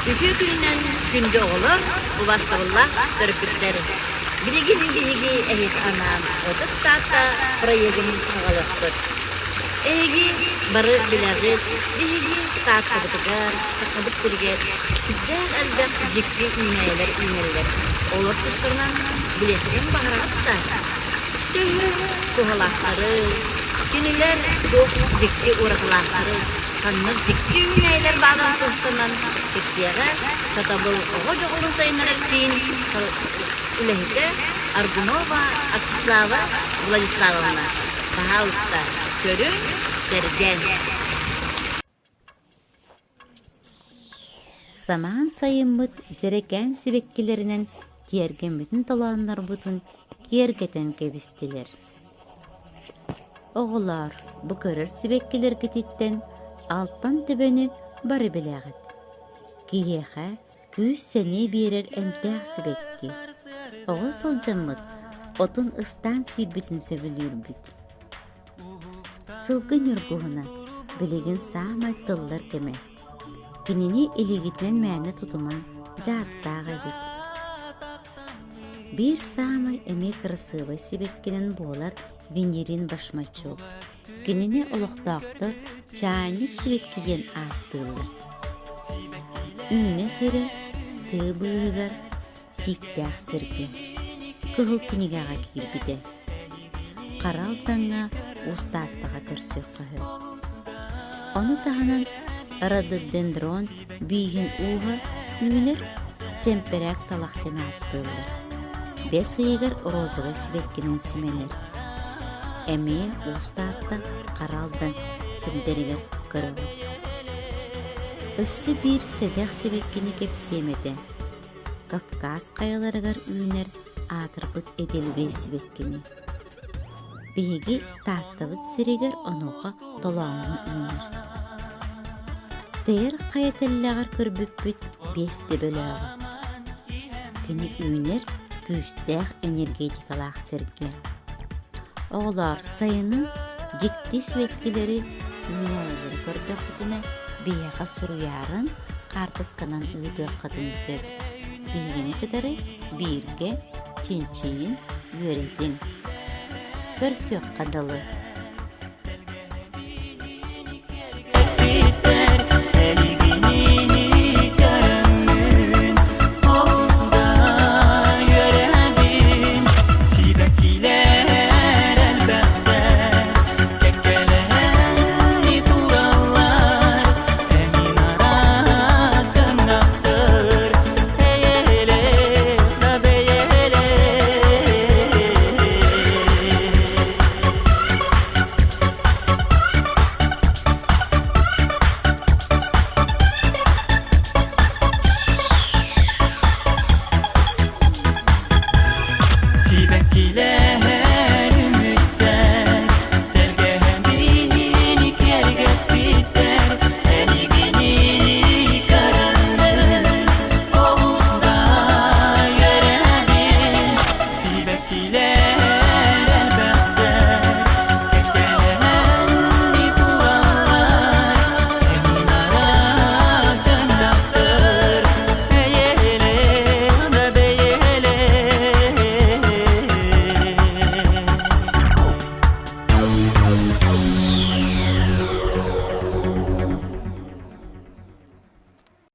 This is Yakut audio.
Үтүө күнүнэн күндү оҕолор, убаастабыллаах төрөппүттэр! Билигин биһиги эһиэхэ анаан Ытык Таатта проегын саҕалыахпыт. Эһиги бары билэҕит, биһиги Тааттабытыгар, Сахабыт сиригэр сүрдээх элбэх дьикти үүнээйилэр үүнэллэр. Олор тустарынан билиэххитин баҕараҕыт да? Төһө туһалаахтары, кинилэр туох дьикти уратылаахтары Ханнык дьикти үүнээйилэр бааларын тустарынан кэпсиэҕэ Сатабыл оҕо дьоҕурун сайыннарар киин үлэһитэ Аргунова Акслава Владиславовна. Баһаалыста, көрүҥ, сэргээҥ. Самаан сайыммыт дьэрэкээн сибэккилэринэн тиэргэммитин толооннорбутун киэргэтэн кэбистилэр. Оҕолоор, бу көрөр сибэккилэргититтэн алтан төбөнү бары билэҕит. Киһиэхэ күүс-сэниэ биэрэр эмтээх сибэкки. Оҕо сылдьаммыт отун ыстаан сиирбитин сөбүлүүрбүт. Сылгы ньургуһуна билигин саамай тыллар кэмэ. Кинини илиигитинэн мээнэ тутумаҥ, дьааттаах эбит. Биир саамай эмиэ кырасыабай сибэккинэн буолар Венерин башмачок. Кинини олохтоохтор чаанньык сибэкки диэн ааттыыллар. Үүнэр сирэ тыа быыһыгар сииктээх сиргэ, кыһыл кинигэҕэ киирбитэ. Хара алтаҥҥа Уус Тааттаҕа көрсүөххэ үһү. Ону таһынан рододендрон бииһин ууһа үүнэр чэмпэрээк талах диэн ааттыыллар. Бэс ыйыгар розовай сибэккинэн симэнэр. Эмиэ Уус Таатта Хара Алдан сирдэригэр көрөбүт. Өссө биир сэдэх сибэккини кэпсиэм этэ. Кавказ хайаларыгар үүнэр аатырбыт эдельвейс сибэккини. Биһиги Тааттабыт сиригэр онуоха толооҥҥо үүнэр. Тэйэр хайа тэллэҕэр көрбүппүт биэс төбөлөөҕө. Кини үүнэр күүстээх энергетикалаах сиргэ. Оҕолоор, сайынын дьикти сибэккилэри үүнээйилэри көрдөххүтүнэ, биһиэхэ суруйаарын, хаартысканан ыытыаххытын сөп. Биһигини кытары бииргэ чинчийин, үөрэтиҥ. Көрсүөххэ дылы.